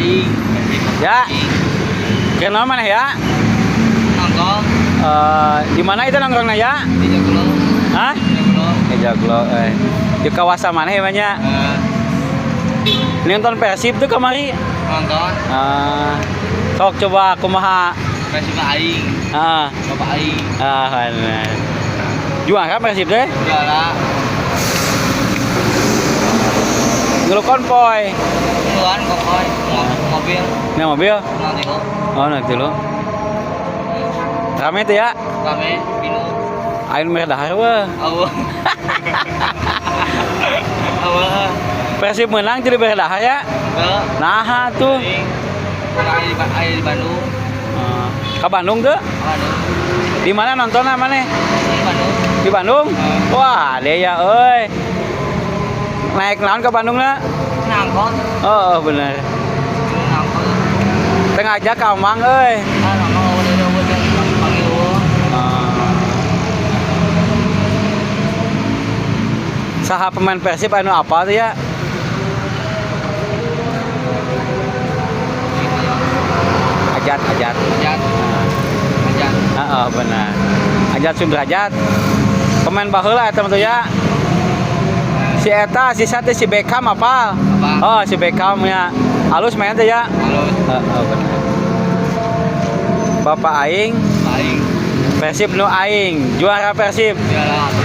Aing, Persib. Ya. Aing. Kenal mana ya? Nongkrong. Eh, di mana itu nongkrongnya ya? Di Joglo. Hah? Joglo. Di Joglo, eh. Di kawasan mana ya banyak? Eh, Nonton Persib tuh kemari. Nonton. Eh, sok coba kumaha. Persib aing, Ah, bapak aing. ah, bener. Juara Persib teh? Juara. Ngeluh konvoy. Keluar konvoy mobil. Ini mobil? Nanti kok. Oh, nanti lo. Rame tuh ya? Rame, pinuh. Aing mere dahar weh. Awas. Awas. Persib menang jadi bere dahar ya? Enggak. Nah tuh. Aing. Aing di Bandung. Eh, ke Bandung tuh? Bandung. Di mana nonton namanya? Di Bandung. Di Bandung? Hmm. Wah, ada ya, euy. Naik naon ke Bandung na? Ngangkot. Oh, bener. Ngangkot. Tengah aja ka Mang euy. Ah, ngomong udah panggil eueuh. Saha pemain Persib anu apa tuh ya? Ajat, Ajat. Ajat, Ajat. Heeh, benar. Ajat Sudrajat. Pemain baheula eta mah tuh ya. Si eta, si sate, si Beckham apa? Apa? Oh, si Beckham ya. Halus main teh ya. Halus. Heeh, benar. Bapak aing Aing. Persib nu aing, juara Persib. Juara.